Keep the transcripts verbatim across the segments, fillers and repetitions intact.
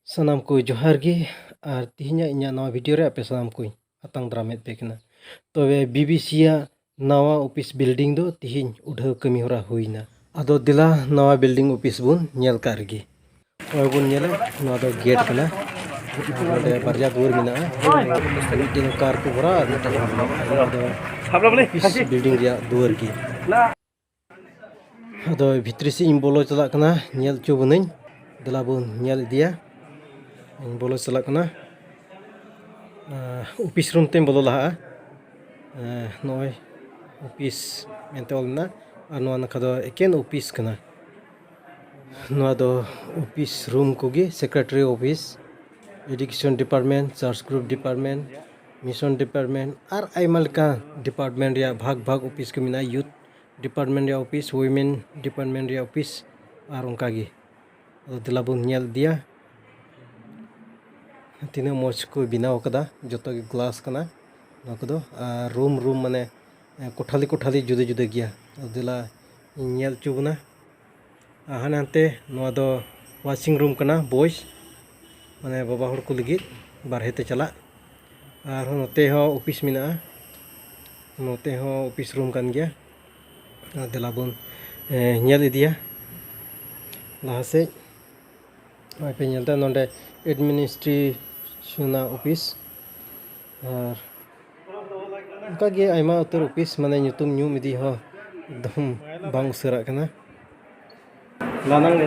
ᱥᱟᱱᱟᱢ ᱠᱚ ᱡᱚᱦᱟᱨ ᱜᱮ, ᱟᱨ ᱛᱮᱦᱮᱧᱟᱜ ᱤᱧᱟᱹᱜ ᱱᱟᱣᱟ ᱵᱷᱤᱰᱤᱭᱳ ᱨᱮ ᱟᱯᱮ ᱥᱟᱱᱟᱢ ᱠᱚᱧ ᱟᱛᱟᱝ ᱫᱟᱨᱟᱢᱮᱫ ᱯᱮ ᱠᱟᱱᱟ᱾ ᱛᱚᱵᱮ ᱵᱤᱵᱤᱥᱤ ᱟᱜ ᱱᱟᱣᱟ ᱚᱯᱷᱤᱥ ᱵᱤᱞᱰᱤᱝ ᱫᱚ ᱛᱮᱦᱮᱧ ᱩᱰᱷᱟᱹᱣ ᱠᱟᱹᱢᱤ ᱦᱚᱨᱟ ᱦᱩᱭᱱᱟ᱾ ᱟᱫᱚ ᱫᱮᱞᱟ ᱱᱟᱣᱟ ᱵᱤᱞᱰᱤᱝ ᱚᱯᱷᱤᱥ ᱵᱚᱱ ᱧᱮᱞ ᱠᱟᱜ ᱨᱮᱜᱮ᱾ ᱱᱚᱜᱼᱚᱭ ᱵᱚᱱ ᱧᱮᱞᱟ, ᱱᱚᱣᱟ ᱫᱚ ᱜᱮᱴ ᱠᱟᱱᱟ᱾ ᱟᱨ ᱱᱚᱰᱮ ᱵᱟᱨᱭᱟ ᱫᱩᱣᱟᱹᱨ ᱢᱮᱱᱟᱜᱼᱟ, ᱢᱤᱫᱴᱮᱱ ᱠᱟᱨ ᱠᱚ ᱵᱷᱚᱨᱟ ᱟᱨ ᱢᱤᱫᱴᱮᱱ ᱦᱚᱲ ᱢᱮᱱᱟᱜᱼᱟ᱾ ᱟᱨ ᱱᱚᱣᱟ ᱫᱚ ᱚᱯᱷᱤᱥ ᱵᱤᱞᱰᱤᱝ ᱨᱮᱭᱟᱜ ᱫᱩᱣᱟᱹᱨ ᱜᱮ᱾ ᱟᱫᱚ ᱵᱷᱤᱛᱨᱤ ᱥᱮᱫ ᱤᱧ ᱵᱚᱞᱚ ᱪᱟᱞᱟᱜ ᱠᱟᱱᱟ, ᱧᱮᱞ ᱦᱚᱪᱚ ᱵᱚᱱᱟᱹᱧ᱾ ᱫᱮᱞᱟ ᱵᱚᱱ ᱧᱮᱞ ᱤᱫᱤᱭᱟ᱾ ᱤᱧ ᱵᱚᱞᱚ ᱪᱟᱞᱟᱜ ᱠᱟᱱᱟ᱾ ᱟᱸ, ᱚᱯᱷᱤᱥ ᱨᱩᱢ ᱛᱮᱧ ᱵᱚᱞᱚ ᱞᱟᱦᱟᱜᱼᱟ᱾ ᱟᱸ, ᱱᱚᱜᱼᱚᱭ ᱚᱯᱷᱤᱥ ᱢᱮᱱᱛᱮ ᱚᱞ ᱢᱮᱱᱟᱜᱼᱟ, ᱟᱨ ᱱᱚᱣᱟ ᱱᱟᱠᱷᱟ ᱫᱚ ᱮᱠᱮᱱ ᱚᱯᱷᱤᱥ ᱠᱟᱱᱟ᱾ ᱱᱚᱣᱟ ᱫᱚ ᱚᱯᱷᱤᱥ ᱨᱩᱢ ᱠᱚᱜᱮ, secretary office, education department, church group department, mission department, ᱟᱨ ᱟᱭᱢᱟ ᱞᱮᱠᱟᱱ ᱰᱤᱯᱟᱨᱴᱢᱮᱱᱴ ᱨᱮᱭᱟᱜ ᱵᱷᱟᱜᱽ ᱵᱷᱟᱜᱽ ᱚᱯᱷᱤᱥ ᱠᱚ ᱢᱮᱱᱟᱜᱼᱟ᱾ ᱭᱩᱛᱷ ᱰᱤᱯᱟᱨᱴᱢᱮᱱᱴ ᱨᱮᱭᱟᱜ ᱚᱯᱷᱤᱥ, ᱣᱩᱢᱮᱱ ᱰᱤᱯᱟᱨᱴᱢᱮᱱᱴ ᱨᱮᱭᱟᱜ ᱚᱯᱷᱤᱥ, ᱟᱨ ᱚᱱᱠᱟ ᱜᱮ᱾ ᱟᱫᱚ ᱫᱮᱞᱟ ᱵᱚᱱ ᱧᱮᱞ ᱤᱫᱤᱭᱟ᱾ ᱛᱤᱱᱟᱹᱜ ᱢᱚᱡᱽ ᱠᱚ ᱵᱮᱱᱟᱣ ᱠᱟᱫᱟ, ᱡᱚᱛᱚ ᱜᱮ ᱜᱞᱟᱥ ᱠᱟᱱᱟ ᱱᱚᱣᱟ ᱠᱚᱫᱚ᱾ ᱟᱨ ᱨᱩᱢ ᱨᱩᱢ ᱢᱟᱱᱮ, ᱮ, ᱠᱚᱴᱷᱟᱞᱤ ᱠᱚᱴᱷᱟᱞᱤ ᱡᱩᱫᱟᱹ ᱡᱩᱫᱟᱹ ᱜᱮᱭᱟ᱾ ᱟᱫᱚ ᱫᱮᱞᱟ ᱤᱧ ᱧᱮᱞ ᱦᱚᱪᱚ ᱵᱚᱱᱟ᱾ ᱟᱨ ᱦᱟᱱᱮ ᱦᱟᱱᱛᱮ ᱱᱚᱣᱟ ᱫᱚ ᱣᱟᱥᱤᱝ ᱨᱩᱢ ᱠᱟᱱᱟ, ᱵᱚᱭᱮᱥ, ᱢᱟᱱᱮ ᱵᱟᱵᱟ ᱦᱚᱲ ᱠᱚ ᱞᱟᱹᱜᱤᱫ ᱵᱟᱨᱦᱮ ᱛᱮ ᱪᱟᱞᱟᱜ᱾ ᱟᱨᱦᱚᱸ ᱱᱚᱛᱮ ᱦᱚᱸ ᱚᱯᱷᱤᱥ ᱢᱮᱱᱟᱜᱼᱟ, ᱱᱚᱛᱮ ᱦᱚᱸ ᱚᱯᱷᱤᱥ ᱨᱩᱢ ᱠᱟᱱ ᱜᱮᱭᱟ᱾ ᱟᱨ ᱫᱮᱞᱟ ᱵᱚᱱ, ᱮ, ᱧᱮᱞ ᱤᱫᱤᱭᱟ ᱞᱟᱦᱟ ᱥᱮᱫ᱾ ᱱᱚᱜᱼᱚᱭ ᱯᱮ ᱧᱮᱞ ᱮᱫᱟ, ᱱᱚᱰᱮ ᱮᱰᱢᱤᱱᱤᱥᱴᱨᱮᱥᱚᱱ ᱚᱯᱷᱤᱥ, ᱟᱨ ᱚᱱᱠᱟᱜᱮ ᱟᱭᱢᱟ ᱩᱛᱟᱹᱨ ᱚᱯᱷᱤᱥ, ᱢᱟᱱᱮ ᱧᱩᱛᱩᱢ ᱧᱩᱢ ᱤᱫᱤ ᱦᱚᱸ ᱮᱠᱫᱚᱢ ᱵᱟᱝ ᱩᱥᱟᱹᱨᱟᱜ ᱠᱟᱱᱟ᱾ ᱞᱟᱱᱟᱝ ᱞᱮ᱾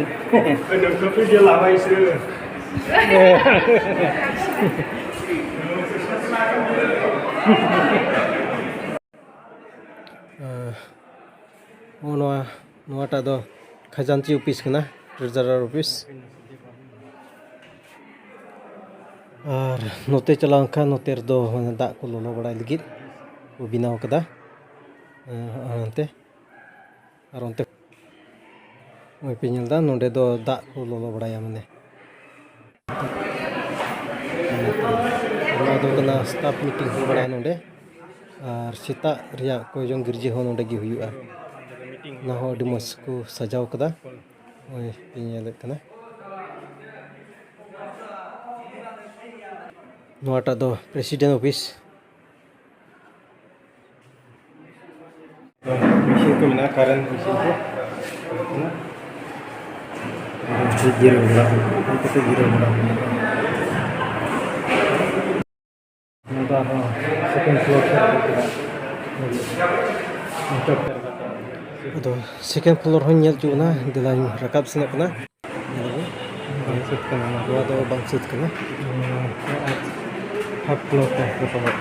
ᱟᱨ ᱱᱚᱜᱼᱚ ᱱᱚᱣᱟ, ᱱᱚᱣᱟᱴᱟᱜ ᱫᱚ ᱠᱷᱟᱡᱟᱱᱪᱤ ᱚᱯᱷᱤᱥ ᱠᱟᱱᱟ, ᱴᱨᱮᱡᱟᱨᱟᱨ ᱚᱯᱷᱤᱥ᱾ ᱟᱨ ᱱᱚᱛᱮ ᱪᱟᱞᱟᱣ ᱞᱮᱱᱠᱷᱟᱱ ᱱᱚᱛᱮ ᱨᱮᱫᱚ ᱫᱟᱜ ᱠᱚ ᱞᱚᱞᱚ ᱵᱟᱲᱟᱭ ᱞᱟᱹᱜᱤᱫ ᱠᱚ ᱵᱮᱱᱟᱣ ᱠᱟᱫᱟ᱾ ᱦᱟᱱᱛᱮ ᱟᱨ ᱚᱱᱛᱮ ᱱᱚᱜᱼᱚᱭ ᱯᱮ ᱧᱮᱞ ᱮᱫᱟ, ᱱᱚᱰᱮ ᱫᱚ ᱫᱟᱜ ᱠᱚ ᱞᱚᱞᱚ ᱵᱟᱲᱟᱭᱟ ᱢᱟᱱᱮ᱾ ᱱᱚᱣᱟ ᱫᱚ ᱠᱟᱱᱟ ᱥᱴᱟᱯ ᱢᱤᱴᱤᱝ ᱦᱩᱭ ᱵᱟᱲᱟᱜᱼᱟ ᱱᱚᱰᱮ, ᱟᱨ ᱥᱮᱛᱟᱜ ᱨᱮᱭᱟᱜ ᱠᱚᱭᱡᱚᱝ ᱜᱤᱨᱡᱟᱹ ᱦᱚᱸ ᱱᱚᱰᱮ ᱜᱮ ᱦᱩᱭᱩᱜᱼᱟ᱾ ᱚᱱᱟ ᱦᱚᱸ ᱟᱹᱰᱤ ᱢᱚᱡᱽ ᱠᱚ ᱥᱟᱡᱟᱣ ᱠᱟᱫᱟ, ᱱᱚᱜᱼᱚᱭ ᱯᱮ ᱧᱮᱞᱮᱫ ᱠᱟᱱᱟ᱾ ᱱᱚᱣᱟᱴᱟᱜ ᱫᱚ president office᱾ ᱢᱮᱥᱤᱱ ᱠᱚ ᱢᱮᱱᱟᱜᱼᱟ, current ᱢᱮᱥᱤᱱ ᱠᱚ᱾ ᱡᱤᱨᱟᱹᱣ ᱵᱟᱲᱟ ᱦᱩᱭᱩᱜᱼᱟ, ᱚᱱᱛᱮ ᱡᱤᱨᱟᱹᱣ ᱵᱟᱲᱟ ᱦᱩᱭᱩᱜᱼᱟ᱾ ᱱᱚᱣᱟ ᱫᱚ ᱟᱨᱦᱚᱸ second floor ᱥᱮᱫ ᱨᱮ᱾ ᱟᱫᱚ second floor ᱦᱚᱸᱧ ᱧᱮᱞ ᱦᱚᱪᱚ ᱵᱚᱱᱟ, ᱫᱮᱞᱟᱧ ᱨᱟᱠᱟᱵ ᱥᱮᱱᱚᱜ ᱠᱟᱱᱟ᱾ ᱧᱮᱞ ᱟᱵᱚ᱾ ᱵᱟᱝ ᱥᱟᱹᱛ ᱠᱟᱱᱟ ᱱᱚᱣᱟ᱾ ᱱᱚᱣᱟ ᱫᱚ ᱵᱟᱝ ᱥᱟᱹᱛ ᱠᱟᱱᱟ᱾ ᱱᱚᱣᱟ third floor ᱛᱮ ᱨᱟᱠᱟᱵᱚᱜ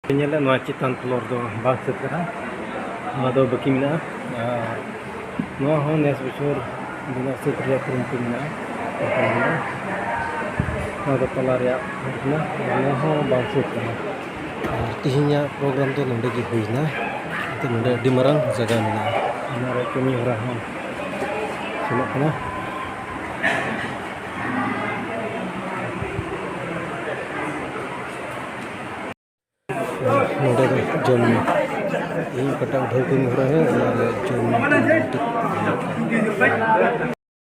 ᱠᱟᱱᱟ᱾ ᱧᱮᱞᱟ, ᱱᱚᱣᱟ ᱪᱮᱛᱟᱱ floor ᱫᱚ ᱵᱟᱝ ᱥᱟᱹᱛ ᱠᱟᱱᱟ, ᱱᱚᱣᱟ ᱫᱚ ᱵᱟᱹᱠᱤ ᱢᱮᱱᱟᱜᱼᱟ᱾ ᱟᱨ ᱱᱚᱣᱟ ᱦᱚᱸ ᱱᱮᱥ ᱵᱚᱪᱷᱚᱨ ᱵᱮᱱᱟᱣ ᱥᱟᱹᱛ ᱨᱮᱭᱟᱜ ᱠᱩᱨᱩᱢᱩᱴᱩ ᱢᱮᱱᱟᱜᱼᱟ᱾ ᱱᱚᱣᱟ ᱫᱚ ᱛᱟᱞᱟ ᱨᱮᱭᱟᱜ ᱦᱚᱲ ᱠᱟᱱᱟ, ᱱᱚᱣᱟ ᱦᱚᱸ ᱵᱟᱝ ᱥᱟᱹᱛ ᱠᱟᱱᱟ᱾ ᱟᱨ ᱛᱮᱦᱮᱧᱟᱜ program ᱫᱚ ᱱᱚᱰᱮ ᱜᱮ ᱦᱩᱭᱱᱟ᱾ ᱮᱱᱛᱮ ᱱᱚᱰᱮ ᱟᱹᱰᱤ ᱢᱟᱨᱟᱝ ᱡᱟᱭᱜᱟ ᱢᱮᱱᱟᱜᱼᱟ᱾ ᱚᱱᱟ ᱨᱮᱭᱟᱜ ᱠᱟᱹᱢᱤ ᱦᱚᱨᱟ ᱦᱚᱸ ᱪᱟᱞᱟᱜ ᱠᱟᱱᱟ᱾ ᱱᱚᱰᱮ ᱫᱚ ᱡᱚᱢ ᱧᱩ, ᱤᱧ ᱚᱠᱟᱴᱟᱜ ᱩᱰᱷᱟᱹᱣ ᱠᱟᱹᱢᱤ ᱦᱚᱨᱟ ᱦᱩᱭᱩᱜ, ᱚᱱᱟ ᱨᱮ ᱡᱚᱢ ᱧᱩ ᱠᱚ ᱢᱚᱴᱟᱢᱩᱴᱤ ᱧᱟᱢᱚᱜ ᱠᱟᱱᱟ᱾